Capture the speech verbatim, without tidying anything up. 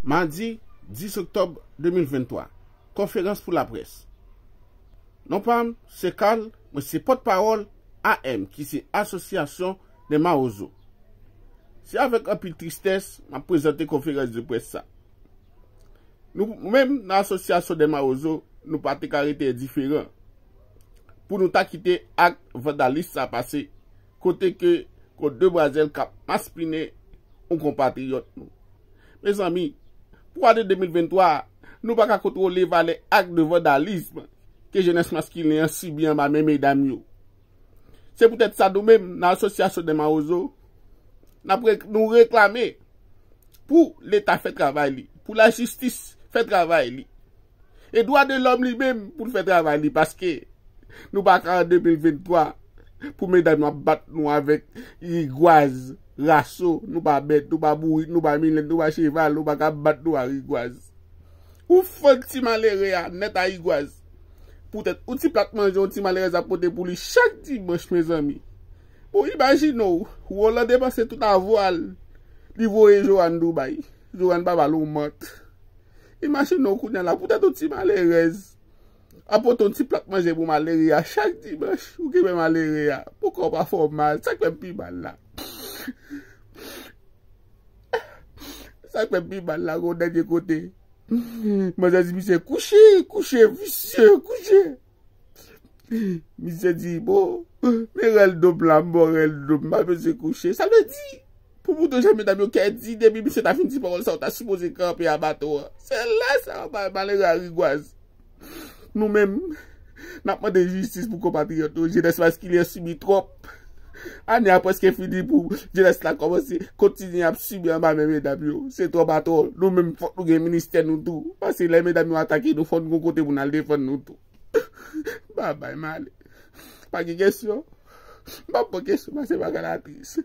Madi dis oktòb de mil venntwa, konferans pou laprès. Non pa m se Carl, mwen se pòtpawòl A M, ki se Asosyasyon dè Mawozo. Se avèk anpil tristès m ap prezante konferans de près sa. Nou menm, nan Asosyasyon dè Mawozo, nou pa te ka rete endiferan pou nou ta kite ak vandalis sa pase, kote ke kont demwazèl k ap maspinen yon konpatriyòt nou. Mezanmi, pou ane de mil venntwa a, nou pa ka kontwole valè ak de vandalism ke jenès maskilen an sibi anba men medam yo. Se poutèt sa nou menm, nan Asosyasyon dè Mawozo, n ap re- nou reklame pou Leta fè travay li, pou lajistis fè travay li. E dwa de lòm li menm pou l fè travay li, paske nou pa ka an de mil venntwa pou medam yo ap bat nou avèk rigwaz, raso, nou pa bèt, nou pa bourik, nou pa milèt, nou pa cheval, nou pa ka bat nou a rigwaz. Ou fann ti malere a nèt a rigwaz. Poutèt ou ti plat manje yon ti malerèz ap pote pou li chak dimanch, mezanmi. Bon, imajine w, Roland depanse tout avwa l, li voye Joanne Dubai. Joanne pa ba l yon mant. Imajine w kounye a la, poutèt yon ti malerèz ap pote yon ti plat manje pou malere a chak dimanch. Ou kenbe malere a, poukò w pa fè w mal? Sa k fè m pi mal la? Sa k fè m pi mal la, gon dènye kote. Manzè di misye, "Kouche, kouche, visye, kouche." Misye di, "Bon, men rèl do m la, m ba w rèl do m, m pa bezwen kouche." Sa vle di, pou bouton jan medam yo kè di, depi misye ta fin di pawòl sa, ou ta sipoze kanpe abato a. Se lè sa, ou bay malere a rigwaz. Nou menm, n ap mande jistis pou konpatriyòt nou. Jenès maskilen an sibi twòp. Ane a prèske fini pou jenès la kòmanse kontinye ap sibi anba men medam yo. Se twòp atò. Nou menm, fòk nou gen ministè nou tou. Paske lè medam yo atake nou, fòk nou gon kote pou n al defann nou tou. Babay, m ale. Pa gen kesyon. M p ap pran kesyon, paske bagay la tris.